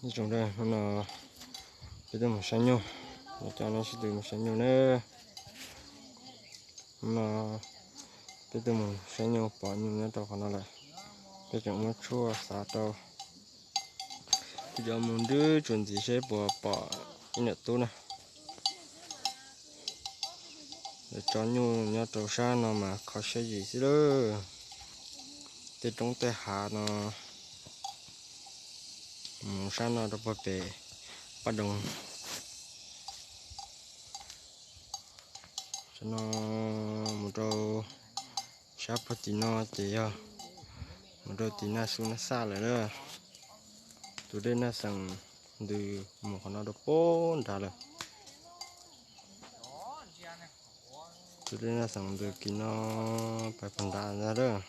Nyob zoo, hnub no peb tuaj mus saib nyuj, coj nej sib tw mus saib nyuj na. Hnub no peb tuaj mus saib nyuj pom nyuj nyob rau qhov no lawm. Peb tseem muab tshuaj xav rau, peb cov mus nrwb tsuas ntxiv seb puas pom ib niam tub na. Lawv tso nyuj nyob rau sab no mas kho siab zim xwb lawm. Tej roob tej hav no, mus sab no rau puag pem Paj Doog. Sab no mus rau sab puag tim no ces yog mus rau tim Naj Xub Naj Xaj lawm na. Tus dej Naj Xeem ntws mus qhov no rau puag nrad lawm. Tus dej Naj Xeem ntws kis no pais puag nrad ntag lawm.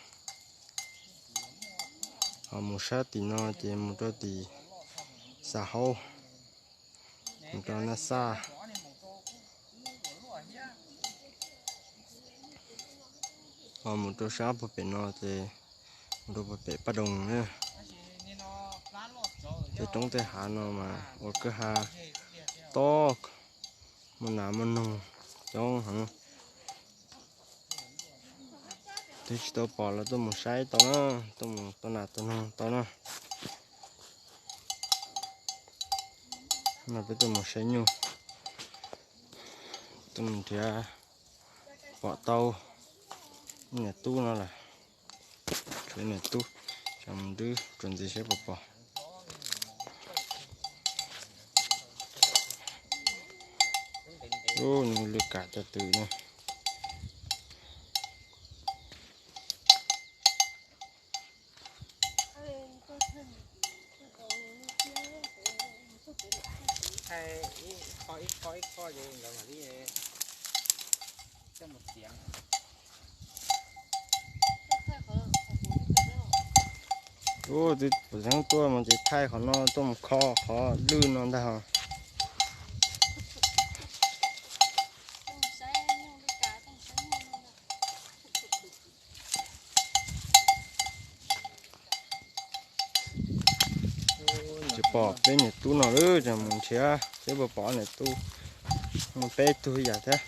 Ho mus sab tim no ces mus rau tim Xav Haub, mus rau Naj Xaj. Ho mus rau sab puag pem no ces mus rau puag pem Paj Doog na. Tej roob tej hav no mas ua kwj ha tob, muaj nas muaj noog coob heev. Twb tsis tau pom los tuaj mus saib tau na, tuaj mus tua nas tua noog tau na. No peb tuaj mus saib nyuj, tuaj mus nrhiav pom tau niam tub no lawm. Tshuav niam tub, tsam mus nrwb tsuas ntxiv seb puas pom. Ub, nws lwj kam cov twm no. Ub, twb pom zeeb tuaj mas ces thaij qhov no tuaj mus kho qhov lwj no ntag os. Tsis pom peb niam tub no lawm, tsam mus nrhiav seb puas pom niam tub. Muaj peb tug yam thiab.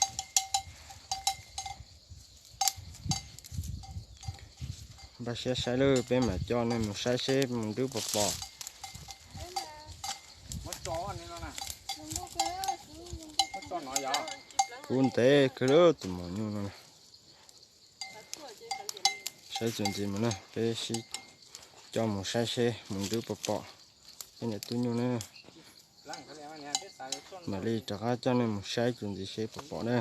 Npaj siab saib lawm, peb mam coj nej mus saib seb mus nrwb puas pom. Kub ntev kawg lawm tus maum nyuj no. Saib txuas ntxiv mus na, peb sib coj mus saib seb mus nrwb puas pom peb niam tub nyuj na. Mam li rov qab coj nej mus saib txuas ntxiv seb puas pom na.